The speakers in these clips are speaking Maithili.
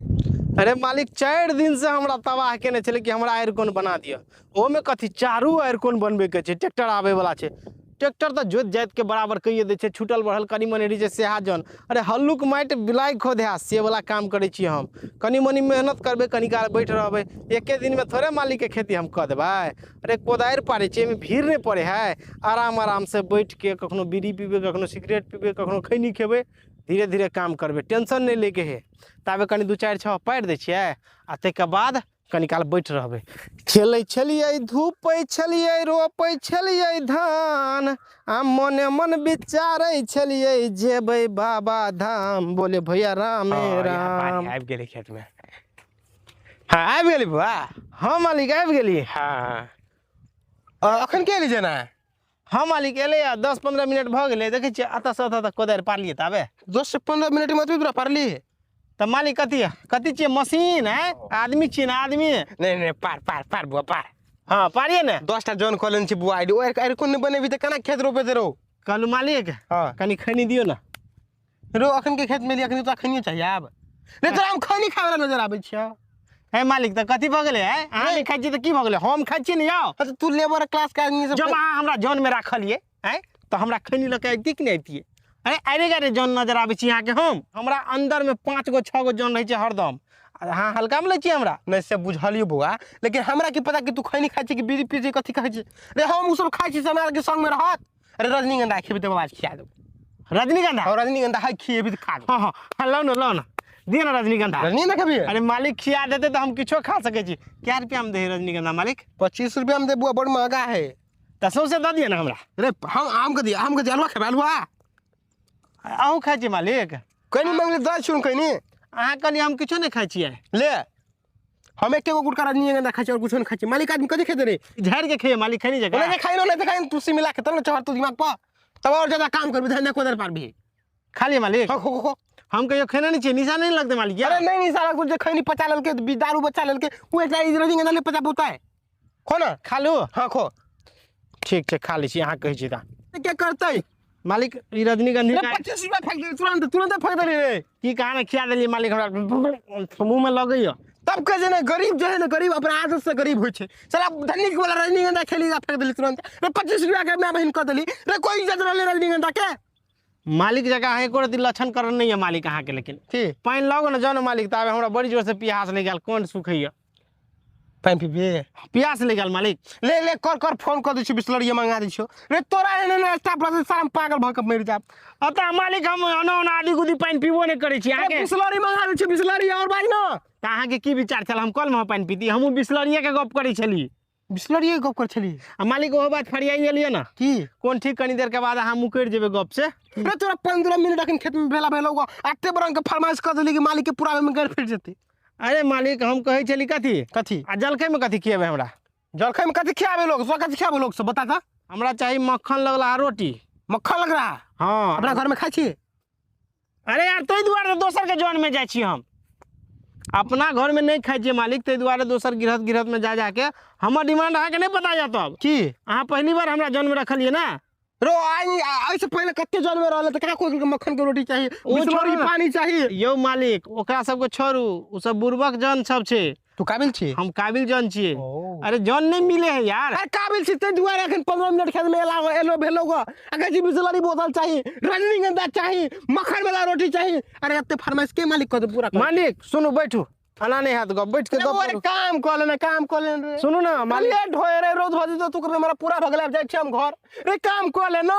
अरे मालिक, 4 दिन से हमरा तबाह केने छलै कि हमरा आयरकोन बना दिअ। ओहोमे कथी चारू आयरकोन बनबैके छै, ट्रैक्टर आबैवला छै। ट्रैक्टर तऽ जोति जातिके बराबर कहिए दै छै, छूटल बढ़ल कनि मनि रहै छै सएह जन। अरे हल्लुक माटि बिलाइ खोधै से वला काम करै छी हम। कनि मनि मेहनत करबै, कनि काल बैठ रहबै, एके दिनमे थोड़े मालिकके खेती हम कऽ देबै। अरे कोदारि पारै छियै, एहिमे भीड़ नहि पड़ै हइ। आराम आरामसँ बैठके कखनो बीड़ी पीबै, कखनो सिगरेट पीबै, कखनो खैनी खेबै, धीरे धीरे काम करबै, टेंशन नहि लैके हइ। ताबे कनि 2 4 6 पारि दै छियै आ ताहिके बाद कनि काल बैठ रहबै। खेलै छलियै, धूपै छलियै, रोपै छलियै धान, आ मने मन विचारै छलियै जेबै बाबा धाम, बोले भैया रामे राम। आबि गेलै खेतमे। हँ, आबि गेली बौआ? हँ मालिक, आबि गेलियै। हँ, अखन के एली जेना? हँ मालिक, एलै आ 10-15 मिनट भऽ गेलै। देखै छियै एतऽसँ एतऽ तक कोदारि पारलियै ताबे। 10 से 15 मिनट में पूरा पारली? तऽ मालिक कथी कथी छियै, मशीन है आदमी छियै ने आदमी? नहि नहि, पार पार पार बुआ पार। हँ, पारियै ने। 10टा जन कऽ लेने छी बुआ। आइ ओ कोन नहि बनेबी तऽ केना खेत रोपेते रहो? कहलहुँ मालिक, हँ, कनि खैनी दियौ ने। रो, अखन के खेत में अखन तोरा खैनियो चाहिए आब? रे तोरा हम खैनी खाय वाला नजर आबै छियौ। हे मालिक, तऽ कथी भऽ गेलै? है अहाँ नहि खाइ छियै तऽ की भऽ गेलै, हम खाइ छियै ने यौ। अच्छा, तू लेबर क्लास के आदमी सब। जब अहाँ हमरा जनमे राखलियै आँय, तऽ हमरा खैनी लऽ कऽ अबितियै कि नहि अबितियै? अरे अरे अरे, जन नजर आबै छी अहाँके हम? हमरा अन्दरमे 5 गो 6 गो जन रहै छै हरदम। अहाँ हल्कामे लै छियै हमरा? नहि से बुझलियौ बौआ, लेकिन हमरा की पता कि तू खैनी खाइ छी कि बीड़ी पी छी, कथी खाइ छी। रे हम ओ सब खाइ छी से हमरा के संगमे रहत? अरे रजनीगंधा खेबी तऽ बाबा खिया देबो। रजनीगंधा? और रजनीगंधा है, खिएबी तऽ खा। हँ हँ हँ, लाउ ने, लाउ ने, दिअ ने रजनीगंधा। रजनीगंधा खेबी? अरे मालिक खिया देतै तऽ हम किछो खा सकै छी। कै रुपैआमे दै रजनीगंधा मालिक? 25 रुपैआमे दे बुआ, बड़ महगा है। तऽ सौँसे दऽ दिअ ने हमरा। रे हम आम के दिअ, आम के दिअ। अलुआ खेबै अलुआ? अहूँ खाइ छी मालिक? कनी मंगली दऽ छुन कनी। अहाँ कहलियै हम किछो नहि खाइ छियै। ले, हम एके गो गुटका रजनीगंधा खाइ छी और कुछो नहि खाइ छी। मालिक आदमी कथी खेतै रे? झाड़ि के खइयै मालिक खैनी जकाँ। नहीं खाइ, नहीं खाइ, तुलसी मिला के तब ने चढ़ तू दिमाग पर, तब और ज्यादा काम करबी, धन्य कोदर पारबी। खा लियै मालिक? हाँ, खो खो खो। हम कहियो खेने नहि छियै, निशा नहि लगतै मालिक? अरे नहीं निशा लगतौ, जे खैनी पचा लेलकै, दारू बचा लेलकै, ओ एकटा ई रजनीगंधा नहि पचा पौतै। खो ना। खा लू? हाँ, खो। ठीक छै, खा लै छी, अहाँ कहै छी तऽ। के करतै मालिक ई रजनीगंधी? 25 रुपया फेंक देली तुरंत, तुरंत फेंक देली रे। की कहाँ ने खिया देलियै मालिक, हमरा मुँहमे लगैया। तब कहे छै ने गरीब जे है ने, गरीब अपना आदत से गरीब होइ छै। साला धनिक वाला रजनीगंधा खेली आ फेंक देली तुरंत। रे 25 रुपया के माय बहिन कऽ देली। रे कोई इज्जत रहले रजनीगंधा के? मालिक जकाँ अहाँ एको रत्ती लक्षण करन नहि यऽ मालिक अहाँके। लेकिन की पानि लाउ ने, जाउ ने मालिक, ताबे हमरा बड़ी जोरसँ पियास लागि गेल, कोन सुखैया। पानि पीबी? पियास लागि गेल मालिक। ले ले, कर कर, फोन कऽ दै छियौ, बिसलरिये मंगा दै छियौ। रे तोरा एहन एहन स्टाफ रहतै साला हम पागल भऽ कऽ मरि जायब। अतः मालिक हम ओना ओना आदि गुदी पानि पीबो नहि करै छी अहाँके। बिसलरी मंगा दै छियौ, बिसलरी। और बाज ने। तऽ अहाँके की विचार छल, हम कलमे पानि पीती? हमहूँ बिसलरियेके गप करै छली। बिसलरिये गप करै छली। आ मालिक ओहो बात फरियाइ एलियै ने। की? कोन ठीक, कनी देरके बाद अहाँ मुकरि जेबै गप से। रे तोरा 15 मिनट अखन खेतमे भेला भेलौ, एते बरंग के फरमाइश कऽ देली कि मालिक के पूरा में गैर फिट जेतै। अरे मालिक, हम कहै छली कथी। कथी? आ जलखैमे कथी खिएबै हमरा? जलखै में कथी खियाबे लोग सब, कथी खियाबे लोग सब, बता तऽ। हमरा चाही मक्खन लगला रोटी। मक्खन लग रहा? हँ। अपना घर में खाइ छी? अरे यार, ताहि दुआरे दोसरके जनमे जाइ छी हम। अपना घरमे नहि खाइ छियै मालिक, ताहि दुआरे दोसर गृहस्थ गृहस्थमे जा जाके। हमर डिमांड अहाँके नहि पता यऽ तब। की? अहाँ पहिली बार हमरा जनमे रखलियै ने। रो आइ एहिसँ पहिले कते जनमे रहलै तऽ कहाँ कोई मक्खन के रोटी चाही, ओ बिसलरी छोड़ू ने। पानी चाही। यौ मालिक, ओकरा सबके छोड़ू, ओ सब बुड़बक जन सब छै। तू काबिल छी? हम काबिल जन छियै। ओ। अरे जन नहि मिले है यार। अरे काबिल छी ताहि दुआरे अखन 15 मिनट खेत में एला एलो भेलो गो, अगर जी बिसलरी बोतल चाही, रजनीगंधा चाही, मक्खन वाला रोटी चाही। अरे एते फरमाइश के मालिक कऽ दे पूरा कर। मालिक सुनू, बैठू, एना नहि हैत गप, बैठ के गप अरे करू। काम कऽ लेना, काम कऽ लेना रे। सुनू ने मालिक। लेट होए रे, रोज भऽ जेतौ तू, हमरा पूरा भऽ गेलै, आब जाइ छी हम घर। रे काम कऽ ले ना।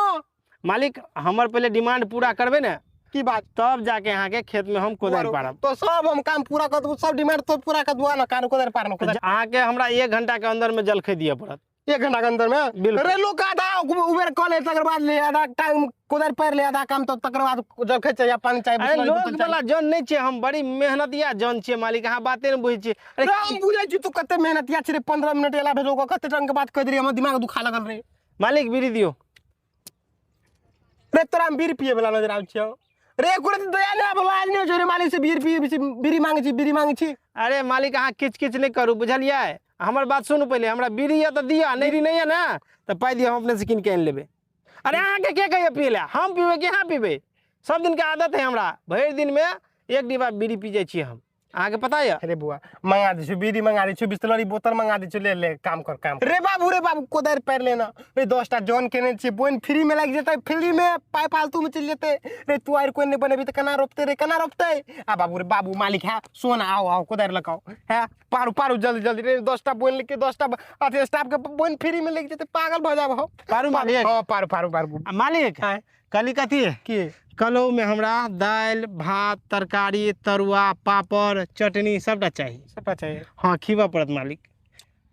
मालिक, हमर पहिले डिमांड पूरा करबै ने। की बात? तब जाके अहाँके खेतमे हम कोदारि पारब। तो सब हम काम पूरा कर देबो, सब डिमांड तो पूरा कर दुआ ना, कान कोदारि पारनो कोदारि। अहाँके हमरा 1 घंटा के अंदर में जलखै दिअ पड़त। 1 घंटा के अंदर में? बिल्कुल। रे लोग आधा उबेर कऽ ले, तकर बाद ले आधा टाइम कोदारि पारि ले आधा काम, तब तकर बाद जलखै चाहिए, पानी चाहिए, अरे बिसलरी लोग बोतल वाला जन नहि छियै हम, बड़ी मेहनतिया जन छियै मालिक, अहाँ बाते नहि बुझै छियै। अरे चाहिए। रे हम बुझै छी तू कते मेहनतिया छी रे, 15 मिनट एला भेजो, कते रंग के बात कहि देली, हमर दिमाग दुखा लगल रे। मालिक बीड़ी दियौ। रे तोरा हम बीड़ी पिए वाला नजर आबै छियौ रे? एको रत्ती दया नहि आबै आज नहि होइ छै रे मालिक से बीड़ी पिए, बीड़ी मांगै छी, बीड़ी मांगै छी। अरे मालिक, अहाँ किच किच नहि करू, बुझलियै? हमर बात सुनू पहिले। हमरा बीड़ी यऽ तऽ दिअ, नहि नहि यऽ ने तऽ पाइ दिअ, हम अपनेसँ कीन के आनि लेबै। अरे अहाँके के कहैए पियै लए? हम पीबै कि अहाँ पीबै? सब दिनके आदत है हमरा, भरि दिनमे 1 डिब्बा बीड़ी पी जाइ छियै हम। अहाँके पता यऽ? अरे बुआ मंगा दै छियौ, बीड़ी मंगा दै छियौ, बिसलरी बोतल मंगा दै छियौ, ले ले काम कर काम कर। रे बाबू रे बाबू कोदारि पारि लेना रे, 10टा जन केने छियै, बोनि फ्री में लागि जेतै, फ्री में पाइ फालतू में चलि जेतै। रे तू आर कोइ नहि बनेबही तऽ केना रोपतै रे, केना रोपतै? आ बाबू रे बाबू मालिक है सोना, आओ आओ कोदारि लऽ कऽ आओ, है पारू पारू जल्दी जल्दी रे, 10टा बोनि लेके 10टा अथी स्टाफ के बोनि फ्री में लागि जेतै, पागल भऽ जाब हम। पारू मालिक? हँ पारू पारू पारू। आ मालिक आँय? कहली कथी? की? कलौ में हमरा दालि भात तरकारी तरुआ पापड़ चटनी सबटा चाही। सबटा चाही? हाँ खिबऽ पड़त मालिक,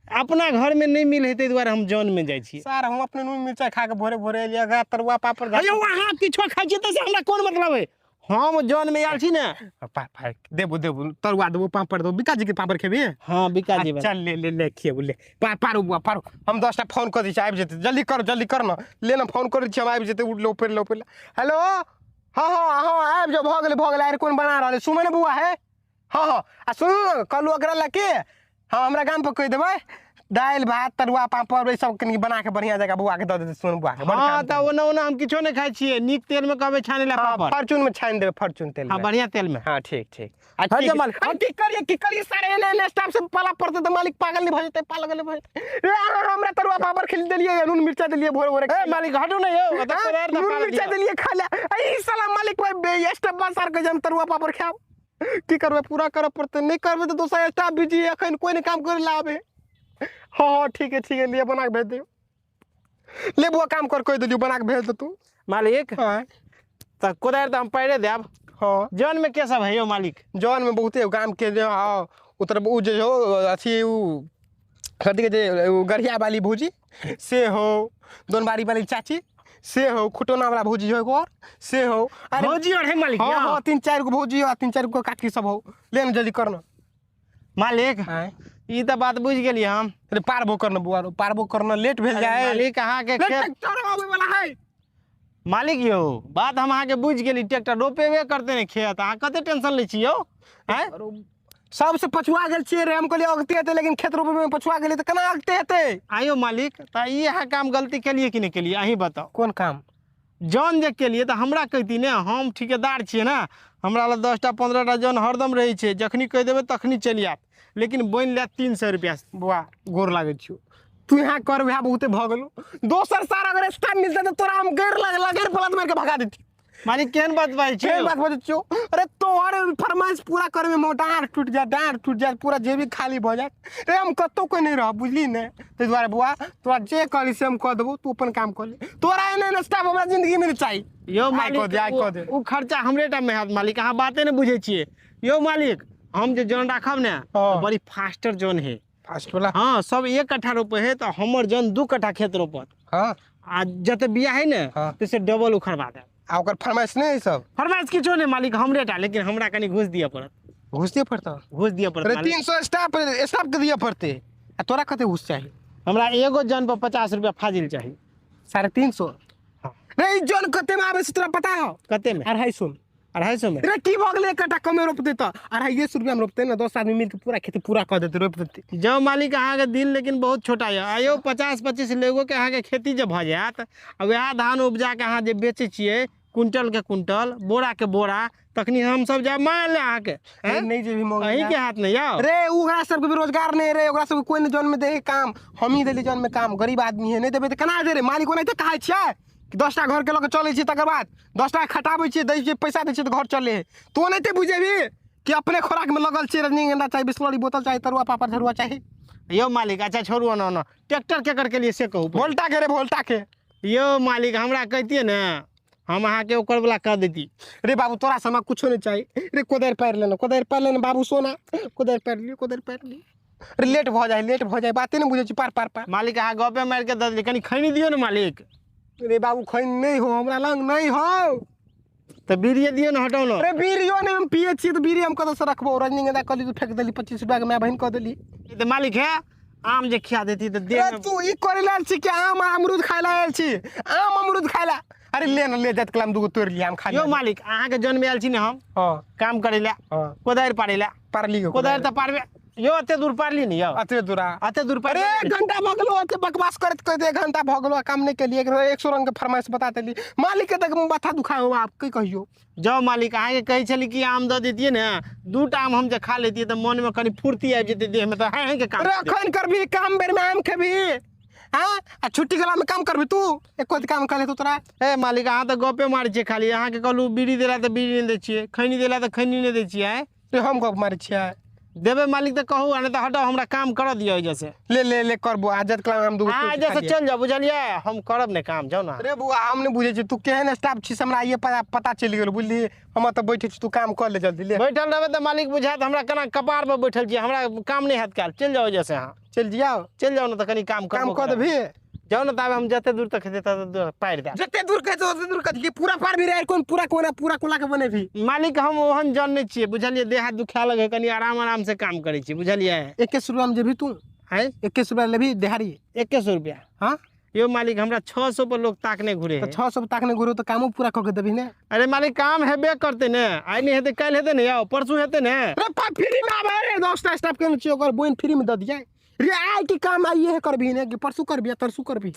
अपना घर में नहीं मिल है ताहि दुआरे हम जन में जाइ छी। सर हम अपने नून मिरचाइ खा के भोरे भोरे एलियै, अगर तरुआ पापड़ अयो अहाँ किछो खाइ छियै तऽ हमरा कोन मतलब है, हम जन में आयल छी ने। पापड़ देबो देबो, तरुआ देबो पापड़ देबो। बिका जी के पापड़ खेबी? हाँ बिका जी। चल ले ले ले खिएबो ले, पारू बुआ पारू, हम 10टा फोन कऽ दै छी आबि जेतै, जल्दी कर जल्दी कर न, ले न फोन करै छी हम आबि जेतै, उठलो फेर लो फेर। हेलो हाँ हाँ हाँ आबि जाओ, भऽ गेलै भऽ गेलै, आर कोन बना रहल है सुमन बुआ है। हाँ हाँ आ सुनू ने कहलहुँ एकरा लए के, हाँ हमरा गाम पर कहि देबै दालि भात तरुआ पापड़ ई सब कनि बना के बढ़िया जगह बौआ के दऽ देतै सुमन बुआ के। हाँ तऽ ओना ओना हम किछो नहि खाइ छियै, नीक तेल में कहबै छानै लए पापड़। फॉर्चून में छानि देबै, फॉर्चून तेल में। हाँ बढ़िया तेल में। हाँ ठीक ठीक। हट जा मालिक। की करिए की करिए सर, एने एने स्टाफ से पाला पड़तै तऽ मालिक पागल नहि भऽ जेतै, पागल नहि भऽ जेतै। रे आरो हमरा तरुआ पापड़ खिल देलियै, नून मिरचाइ देलियै भोरे भोरे। ए मालिक हटू ने यौ, नून मिरचाइ देलियै खा ले। ई साला मालिक भाई स्टाफ बस आर कहै हम तरुआ पापड़ खायब, की करबै पूरा करऽ पड़तै, नहि करबै तऽ दोसर स्टाफ बिजी है, एखन कोइ नहि काम करै लए आबै। हाँ हाँ ठीक है ठीक है, लिए बना के भेज दियौ। ले बुआ काम कर कहि देलियौ, बना के भेज देतौ मालिक। हाँ तऽ कोदारि तऽ हम पाइरे देब। हाँ जन में के सब है यौ मालिक? जन में बहुते गाम के जे हाँ उतर उ जे हो अथी उ कथी कहै छै उ गढ़िया वाली भौजी से हो, दोनबारी वाली चाची से हो, खुटौना वाला भौजी हो एगो और से हो। अरे भौजी और है मालिक? हाँ हाँ 3-4 गो भौजी हो, 3-4 गो काकी सब हो। ले न जल्दी कर न मालिक। ई तऽ बात बुझि गेलियै हम। अरे पारबो कर न बुआ, पारबो कर न, लेट भेल जाए मालिक। अहाँके ट्रैक्टर आबै वाला है मालिक यौ, बात हम अहाँके बुझि गेली, ट्रैक्टर रोपेबे करते ने खेत, अहाँ कते टेंशन लै छी यौ? सबसे पछुआ गेल छियै रे, हम कहलियै अगते हेतै, लेकिन खेत रोपे में पछुआ गेलियै तऽ केना अगते हेतै? आइयो मालिक तऽ ई अहाँ काम गलती केलियै कि नहि केलियै अहीं बताउ। कोन काम? जन जे केलियै तऽ हमरा कहिती ने, हम ठिकेदार छियै ने, हमरा लग 10टा 15टा जन हरदम रहै छै, जखनी कहि देबै तखनी चलि आयत, लेकिन बोनि लेत 300 रुपैआ। बुआ गोर लागै छियौ, तू यहाँ कर वएह बहुते भऽ गेलौ, दोसर सार अगर स्टाफ मिलतै तऽ तोरा हम गैर लगैर पलत मारि के भगा देती। मालिक केहन बात बाजै छियै? केहन बात बाजै छियौ? अरे तोहर फरमाइश पूरा करैमे हमर डाँड़ टूटि जायत, डाँड़ टूटि जायत, पूरा जेबी खाली भऽ जायत। रे हम कतहु कोइ नहि रहब बुझली ने, ताहि दुआरे बौआ तोरा जे कहली से हम कऽ देबौ, तू अपन काम कऽ ले, तोरा एहन एहन स्टाफ हमरा जिंदगीमे नहि चाही। यौ मालिक ओ खर्चा हमरे टा मे हैत मालिक, अहाँ बाते नहि बुझै छियै। यौ मालिक हम जे जन राखब ने बड़ी फास्टर जन है। फास्ट वाला? हाँ सब 1 कट्ठा रोपे है तऽ हमर जन 2 कट्ठा खेत रोपत। हाँ आ जते बिया है ने ते से डबल उखड़वा देब। आ ओकर फरमाइश नहि है सब? फरमाइश किछो नहि मालिक, हमरे टा, लेकिन हमरा कनि घूस दिअ पड़त। घूस दिअ पड़तौ? घूस दिअ पड़त। अरे 300 स्टाफ स्टाफ के दिअ पड़तै, आ तोरा कते घूस चाही? हमरा एगो जन पर 50 रुपया फाजिल चाही। 350? हाँ। रे ई जन कते में आबै छै तोरा पता हौ? कते में? 250 में। 250 में? रे की भऽ गेलै, 1 कट्ठा कमे रोपतै तऽ 250 रुपया में रोपतै ने, 10 आदमी मिलके पूरा खेती पूरा कऽ देतै, रोपि देतै। जाउ मालिक अहाँके दिल लेकिन बहुत छोटा यऽ। आयौ 50-25 लोगोके अहाँके खेती जे भऽ जायत आ वएह धान उपजाके अहाँ जे बेचै छियै कुंटल के कुंटल, बोरा के बोरा, तखनी हमसब जायब मांगै लए अहाँके। नहि जेबही मांगै अहींके हाथ नहि यौ। रे ओकरा सबके बेरोजगार नहि रे, ओकरा सबके कोइ नहि जन में दे काम, हमही देली जन में काम, गरीब आदमी है, नहि देबै तऽ केना दे रे मालिक? ओनाहिते कहै छियै कि 10टा घर के लऽ के चलै छियै, तकर बाद 10टा खटाबै छियै, दै छियै पैसा दै छियै तऽ घर चलै है। तू ओनाहिते बुझेबही कि अपने खोराक में लगल छियै, रजनीगंधा चाही, बिसलरी बोतल चाही, तरुआ पापड़ झरुआ चाही। यौ मालिक अच्छा छोड़ू ओना ओना, ट्रैक्टर केकर के लिए से कहू? वोल्टा के रे, वोल्टा के। यौ मालिक हमरा कहितियै ने हम अहाँके ओकर वाला कह देती। रे बाबू तोरा से हमरा कुछो नहीं चाहिए रे, कोदारि पारि लेना, कोदारि पारि लेना बाबू सोना, कोदारि पारि लियौ, कोदारि पारि लियौ। अरे लेट भऽ जाए, लेट भऽ जाए, बाते नहि बुझै छी, पार पार पार। मालिक अहाँ गपे मारि के दऽ देलियै, कनि खैनी दियौ ने मालिक। रे बाबू खैनी नहि हो, हमरा लग नहि हो। तऽ बीड़िए दियौ ने, हटाउ ने। अरे बीड़ियो नहि हम पियै छियै तऽ बीड़ी हम कतऽसँ रखबौ? रजनीगंधा कहली तऽ फेक देली, 25 रुपयाके माय बहिन कऽ देली। तऽ मालिक है आम जे खिया देती तऽ देह। तू ई करै लए आयल छी कि आम अमरूद खाय लए आयल छी? आम अमरूद खाय लए? अरे ले ने ले, जाइत कलाम 2 गो तोड़ि लिअ, आम खा लिअ। यौ मालिक अहाँके जनमे आयल छी ने हम। हाँ काम करै लए, हाँ कोदारि पारै लए। पारली? कोदारि तऽ पारबे। यौ एते दूर पारली ने यौ? अते दूरा। एते दूर पार। अरे एक घंटा भऽ गेलो, अते बकवास करैत करैत एक घंटा भऽ गेलो, काम नहि केलियै। 100 रंग के फरमाइश बता देली मालिक के, तक माथा दुखा हो आप की कहियो। जाउ मालिक, अहाँके कहै छली कि आम दऽ दैतियै ने, 2टा आम हम जे खा लैतियै तऽ मनमे कनि फुर्ती आबि जेतै देहमे, तऽ अहाँके काम। अरे अखन करबी काम, बेर में आम खेबी? हाँ, आ छुट्टी गेला में काम करबी तू? एको दिन काम कर ले तू तोरा। ए मालिक, अहाँ तऽ गपे मारै छियै खाली। अहाँके कहलहुँ बीड़ी देला तऽ बीड़ी नहि दै छियै, खैनी देला तऽ खैनी नहि दै छियै। आँय रे, हम गप मारै छियै? देबै मालिक तऽ कहू, आ नहि तऽ हटाउ, हमरा काम करऽ दिअ एहिजे से। ले ले ले, कर बुआ, जत कला हम दूगो। अहाँ एहिजे से चलि जाउ, बुझलियै? हम करब नहि काम, जाउ ने। रे बुआ, हम नहि बुझै छी तू केहन स्टाफ छी, से हमरा आइए पता पता चलि गेल, बुझली? हम तऽ बैठे छी, तू काम कर ले जल्दी, ले। बैठल रहबै तऽ मालिक बुझायत हमरा केना कपार पर बैठल छियै। हमरा काम नहि हैत काल्हि, चलि जाउ एहिजे से अहाँ। चलि जाओ। चलि जाउ ने तऽ कनि काम काम करबो कऽ करब। देबही? जाउ ने, ताबे हम जते दूर तक हेतै तते दूर पारि देब। जते दूर कहै छै ओते दूर कथी पूरा पार भी रे? कोन पूरा कोना पूरा कोला के बनेबही? मालिक, हम ओहन जन नहि छियै, बुझलियै? देह हाथ दुखाए लगै, कनि आराम आराम से काम करै छियै, बुझलियै? 21 रुपया में जेबही तू? आँय? 21 रुपया लेबही देहाड़ी? 21 रुपया? हाँ। यौ मालिक, हमरा 600 पर लोग ताकने घुरे तऽ है। 600 ताकने घुरो तऽ कामो पूरा कऽ के देबही ने? अरे मालिक, काम हेबे करतै ने, आइ नहि हेतै काल्हि हेतै ने, यौ परसू हेतै ने। रे पा फ्री में आबै रे, 10टा स्टाफ केने छियै, ओकर बोइन फ्री में दऽ दियै रे। आइ की काम आइए करबही ने कि परसू करबही आ तरसू करबही?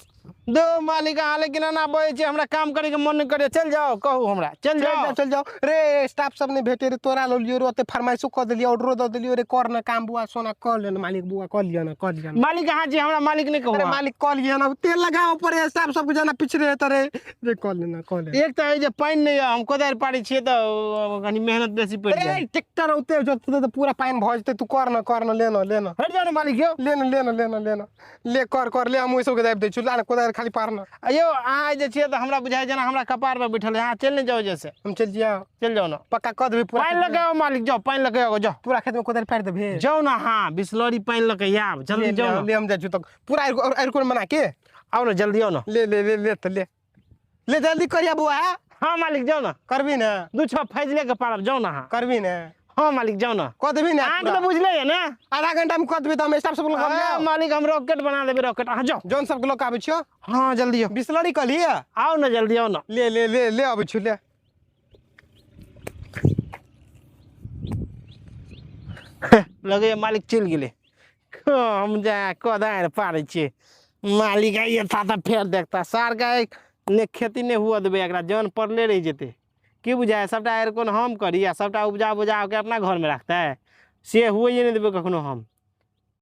दो मालिक, अहाँ लेकिन एना बजै छियै, हमरा काम करैके मन नहि करैए। चलि जाउ, कहू हमरा, चलि चल जाउ। जाओ, चल जाओ रे। स्टाफ सब नहीं भेटे रे, तोरा लो लियो रे, ओते फरमाइशो कऽ देलियो, ऑर्डरो दऽ देलियो रे। कर ना काम बुआ सोना, कर ले ना मालिक बुआ, कर लियो ना, कर लियो ना। मालिक अहाँ छी, हमरा मालिक नहि कहू अरे अहाँ। मालिक, कर लियो ना, तेल लगाओ पर स्टाफ सबके जाना पिछड़े तरे रे, कर लेना, कर ले। एक तऽ एहि जे पानि नहि यऽ, हम कोदारि पारै छियै तऽ कनि मेहनत बेसी पड़ि अरे जाइ। ट्रैक्टर औते जोतते तऽ पूरा पानि भऽ जेतै। तू कर ना, कर ना, ले ना, ले ना। हटि जाउ ने मालिक यौ। ले ना, ले ना, ले ना, ले ना, ले, कर कर ले, हम ओहि सबके दाबि दै छी, ला ना कोदारि खाली पार ना। आ यौ, अहाँ जे छियै तऽ हमरा बुझाइ जेना हमरा कपार पर बैठल है। अहाँ चलि नहि जाउ जैसे। हम चलि जिया? चलि जाउ ने। पक्का कऽ देबही पूरा? पानि लऽ के आउ मालिक, जाउ पानि लऽ के आउ, जाउ। पूरा खेत में कोदारि पारि देबही? जाउ ने अहाँ, बिसलरी पानि लऽ के आयब, जल्दी ले, जाउ ने। ले, हम जाइ छी तऽ पूरा एरकोन बना के आउ ने, जल्दी आउ ने। ले ले ले ले, तऽ ले ले, जल्दी करिया बुआ। हाँ मालिक, जाउ ने। करबी ने? 2 छह फैजले के पारब, जाउ ने अहाँ। करबी ने? हाँ मालिक, जाउ ने। कऽ देबही ने? अहाँके पूरा? तऽ बुझले यऽ ने। आधा घंटा में कऽ देबही तऽ हम स्टाफ सब लग अरे मालिक, हम रॉकेट बना देबै, रॉकेट। अहाँ जाउ। जौन सबके लऽ कऽ आबै छियौ। हाँ, जल्दी आउ। बिसलरी कहलियै। आउ ने, जल्दी आउ ने। ले ले ले ले, अबै छियौ, ले। लगैए मालिक चलि गेलै। हम जा कोदारि पारै छियै। मालिक आइए था तऽ फेर देखता सारके, ने खेती नहि हुअ देबै एकरा, जन पड़ले रहि जेतै। की बुझाइ, सबटा एरकोन हम करी आ सबटा उपजा उपजा के अपना घरमे राखतै, से हुअए नहि देबै कखनो हम।